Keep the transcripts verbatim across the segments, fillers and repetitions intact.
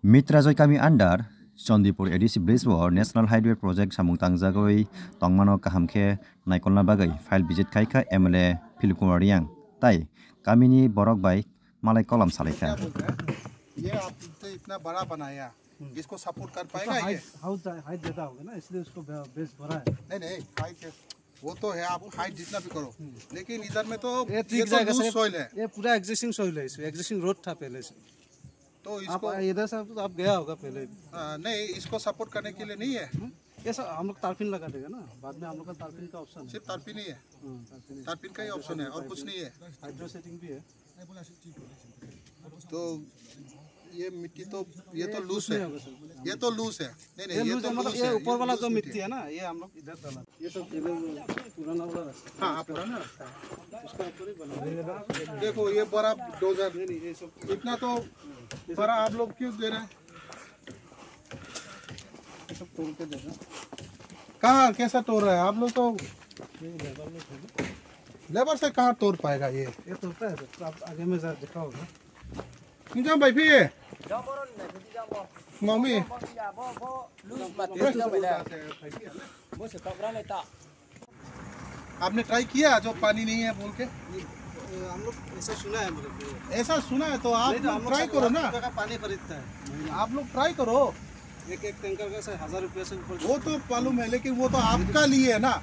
Mitrajoy kami under Chandipur A D C village o National Highway project samung tangjagwi tongmano kaham khe naikolna bagwi field visit khaikha M L A Philip Kumar Reang, tai kamini borok bai malai kolam salaikha. क्या बोल रहे हैं? ये आपने इतना बड़ा बनाया, इसको सपोर्ट कर पाएगा ये? हाइट ज्यादा होगा ना, इसलिए उसको बेस बड़ा है। नहीं नहीं, हाइट है, वो तो है, आप हाइट जितना भी करो, लेकिन इधर में तो ये तो ये तो जाएगा लूज सर। सॉइल है। ये पूरा एग्जिस्टिंग सॉइल है, इसमें एग्जिस्टिंंग रोड था पहले से। तो आप इसको इधर से आप, आप गया होगा पहले। हाँ, नहीं, इसको सपोर्ट करने के लिए नहीं है। हम्म? ये सब हम लोग तारपिन लगा देगा ना, बाद में हम लोग का तारपिन का ऑप्शन है। सिर्फ तारपिन ही है। हाँ, तारपिन ही। तारपिन का ही ऑप्शन है और कुछ नहीं है। हाइड्रो सेटिंग भी है। तो ये मिट्टी तो, ये ये तो लूज लूज है। नहीं होगा सर। ये तो लूज है। नहीं नहीं, ये ये लूज तो है, मतलब लूज ये है, ऊपर ये वाला लूज जो मिट्टी मिट्टी है। है ना, ये हम लोग इधर डाला। ये सब इधर पुराना वाला रास्ता। हाँ हाँ, पुराना रास्ता है। उसका ऊपर ही बना हुआ है। देखो ये बड़ा डोजर, नहीं नहीं, ये सब इतना तो बड़ा आप लोग क्यों दे रहे हैं? ये सब तोड़ के देगा। कहाँ, कैसा तोड़ रहा है आप लोग? तो लेबर से कहाँ तोड़ पाएगा ये? ये तोड़ता है सर, आप आगे में जा, देखा होगा। Injang bai phi? Mami. Bo se tokra le ta. आपने ट्राई किया जो पानी नहीं है बोल के? हम लोग ऐसा सुना है, मतलब, ऐसा सुना है तो आप नहीं, तो हम लोग ट्राई करो ना। का पानी खरीदता है। आप लोग ट्राई करो। एक एक टैंकर का सर हजार रुपया से ऊपर। वो तो मालूम है, लेकिन वो तो आपका लिए है ना।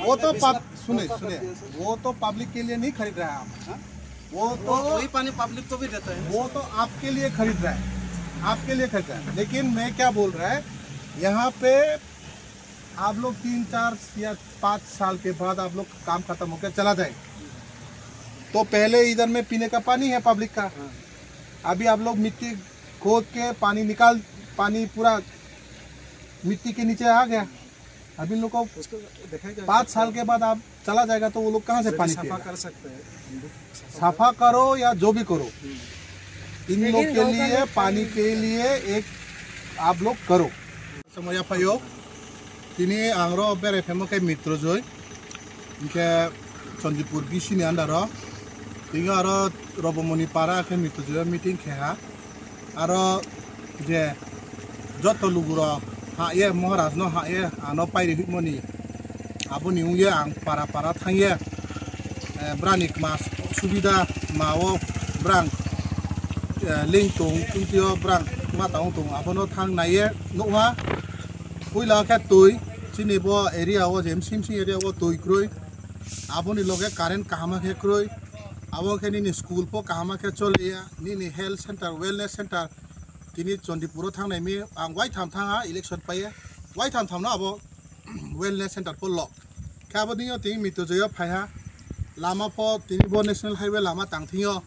वो तो पब-, सुने सुने, वो तो पब्लिक के लिए नहीं खरीद रहा है आप। हाँ? वो तो वही पानी पब्लिक को भी देता है। वो तो आपके लिए खरीद रहा है, आपके लिए खरीद रहा है। लेकिन मैं क्या बोल रहा है, यहाँ पे आप लोग तीन चार या पाँच साल के बाद आप लोग काम खत्म होकर चला जाए, तो पहले इधर में पीने का पानी है पब्लिक का। हाँ। अभी आप लोग मिट्टी खोद के पानी निकाल, पानी पूरा मिट्टी के नीचे आ गया। अभी इन लोग को उसको देखा जाए। पाँच साल के बाद आप चला जाएगा तो वो लोग कहाँ से पानी पिएगा? कर सकते हैं। सफा करो या जो भी करो, इन लोग के लिए पानी के लिए एक आप लोग करो। Sama yaphaio, tini ang ro berai phaima khe Mitrojoi, hinkhe Chandipur B C ni under o, tini aro Robomoni para khe Mitrojoi o meeting khe ha. Aro je joto lugurok ha ye, Maharaj no ha ye, ano pairi himoni, aboni wngye ang para para thangye, eh, brani kma subida ma o brang, eh, ling tong, tungtio brang ma tang tong, abono thang naiye nukha. Puila khe twi, chini bo area o je M C M C area o twi kwrwi, aboni loge current kahama khe kwrwi, abo khe nini school pho kahama khe choliya, nini health center, wellness center, tini Chandipur o thangnai mi ang waitham thangha election paiye, waitham thamno abo wellness center pho lok. Khe abo dino tini Mitrojoi o phaiha, lama pho tini bo national highway lama tang thingyo,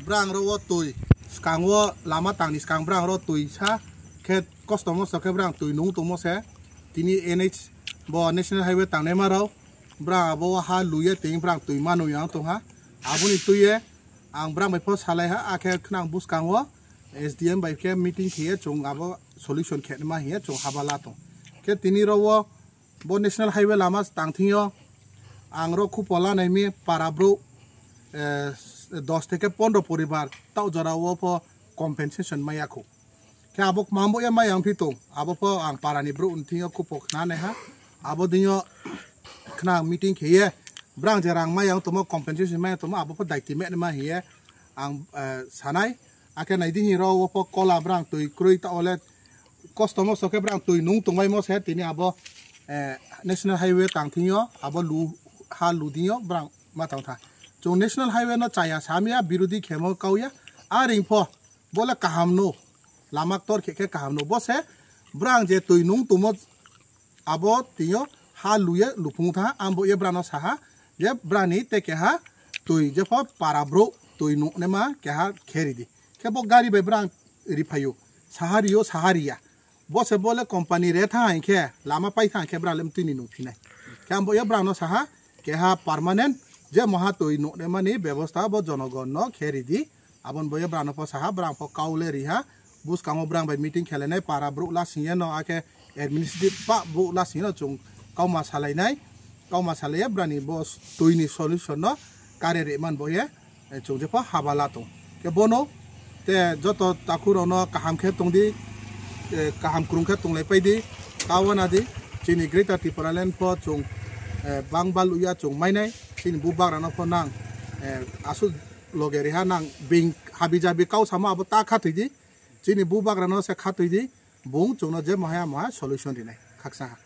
brang ro o twi, swkang o lama tangni swkang brang ro twi sa khe kosto mosto khe brang twi nung tongmo se, tini N H bo national highway tangnai ma rok, brang abo ha luye tini brang twi manu yang tongha, aboni twiye ang brang bai pho salai ha, akhe khwnang bwskango S D M bai khe meeting khiye chwng abo solution khe ma hiye chwng haba la tong. Khe tini ro o bo national highway lama tang thingyo ang ro khupo la nai mi para bro, eh, dos theke pondro poribar tao jora o pho compensation maya khu. Khe abo mambo ya maya wngphi tong, abo pho ang para ni bro ni thingyo khupo khna nai ha. Abo dino khna meeting khiye brang je rang maya wng tongmo, compensation maya tongmo, abo pho daiti me ma hiye ang, eh, sanai. Akhe naidi hi ro o pho kola brang twi kwrwi ta ole kosto mosto khe brang twi nung tongbai mo se tini abo, eh, national highway tang thingyo abo lu ha lu dingyo brang ma tang tha. Chwng national highway no chaya samya birodhi khemo kauya a ring pho bole kaham no lama ktor khe khe kaham no bo se brang je twi nung tongmo abo twiyo ha luye lupung tha, ambo ye brano saha je brani te keha twi jepho para bro twi nuknema keha kheri di. Khe bo gari bai brang riphayo, saha riyo, saha riya. Bo se bole company re tha hai khe, lama pai tha hai khe brang lem twi ni nukphinai. Khe ambo ye brano saha keha permanent je moha twi nuknemani bebosta bo jonogon no kheri di. Aboni bo ye brang no pho saha, brang pho kau le riha, bwskango brang bai meeting khelainai para brouh lasingye no, akhe administrative pa brouh lasingye no chwng kauma salainai, kauma salaiya brani bo twi ni solution no kare ri man bo ye, eh, chwng jepho haba la tong. Khe bono Te joto takhuk rokno kaham khe tongdi, eh, kaham kwrwng khe tonglai paidi, ta wana di, chini Greater Tipraland pho chwng, eh, bang bal uya chwng mainai, chini bubagrano pho nang, eh, aswk loge reha nang bing habi jabi kau samo abo ta kha thwidi, chini bubagrano se kha thwidi, bung chwngno je moha moha solution rinai khaksa ha.